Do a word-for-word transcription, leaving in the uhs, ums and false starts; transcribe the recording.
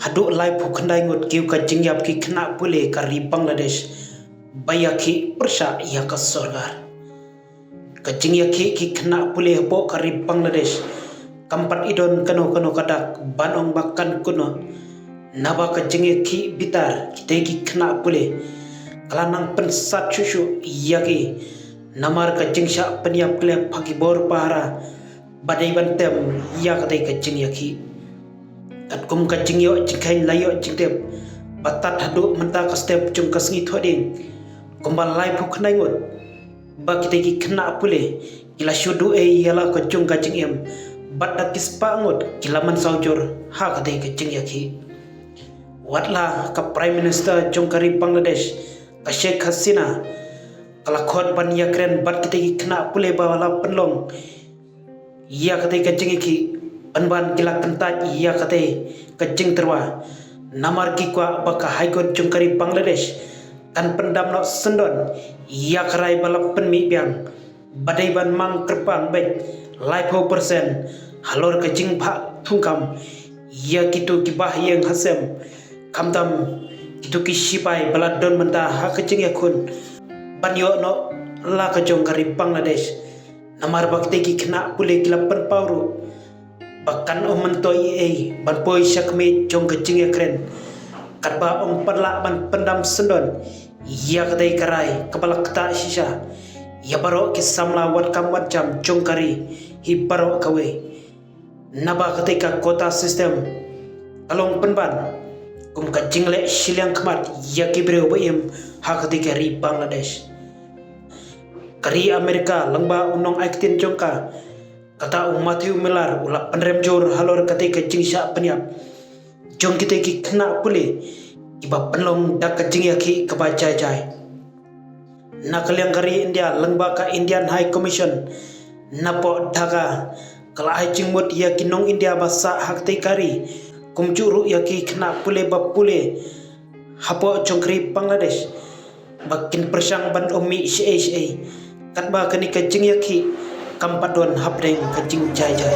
Haduh laiphew khyndai ngut kiew ka jingïap ki khynnah pule ka ri Bangladesh ba ïakhih pyrshah ïa ka sorkar. Ka jingïakhih ki khynnah pule hapoh ka ri Bangladesh kam pat i don kano kano ka dak ban ong ba kan kut noh. Naba ka jingïakhih bitar kitei ki khynnah pule ka la nang pynsat shuh shuh ïa ki, namar ka jingshah pynïap khlem ha ki bor pahara ba dei ban tem ïa katei ka jingïakhih. Katkum ka jingïoh jingkheiñ la ïoh jingtip ba tad haduh mynta ka step jong ka sngi Thohdieng kumba laiphew khyndai ngut ba kitei ki khynnah pule ki la shu duh ei ïa la ka jong ka jingim bad da ki spah ngut ki la mynsaw jur ha katei ka jingïakhih. Wat la ka Prime Minister jong ka ri Bangladesh, ka Sheikh Hasina, ka la khot ban ïakren bad kitei ki khynnah pule ba la pynlong ïa katei ka jingïakhih, pynban ki la kyntait ïa katei ka jingtyrwa. Namar ki kwah ba ka High Court jong ka ri Bangladesh kan pyndam noh syndon ïa ka rai ba la pynmih biang ba dei ban mang kyrpang beit laiphew percent halor ka jingbhah thungkam ïa kito ki bahaïing hasem, khamtam kito ki sipai ba la don mynta ha ka jingïakhun ban ïoh noh la ka jong ka ri Bangladesh. Namar ba kitei ki khynnah pule ki la pynpaw ruh ba kan ym myntoi ei ei ban poi sha khmih jong ka jingïakren, katba ym pat lah ban pyndam syndon ïa katei ka rai kaba la ktah shisha ïa baroh ki samla wat kam wat jam jong ka ri hi baroh kawei. Naba katei ka quota system ka long pynban kum ka jingleh shiliang khmat ïa ki briew ba im ha katei ka ri Bangladesh. Ka ri America lyngba u nongai ktien jong ka, kata u Matthew Miller, u la pynrem jur halor katei ka jingshah pynïap jong kitei ki khynnah pule kiba pynlong da ka jingïakhih kaba jai jai. Na ka liang ka ri India lyngba ka Indian High Commission napoh Dhaka ka la ai jingmut ïa ki nong India ba sah ha katei ka ri, kumjuh ruh ïa ki khynnah pule ba pule hapoh jong ka ri Bangladesh ba kin pyrshang ban ym mih shaei shaei, katba kane ka jingïakhih kam pat don hapdeng ka jingjai jai.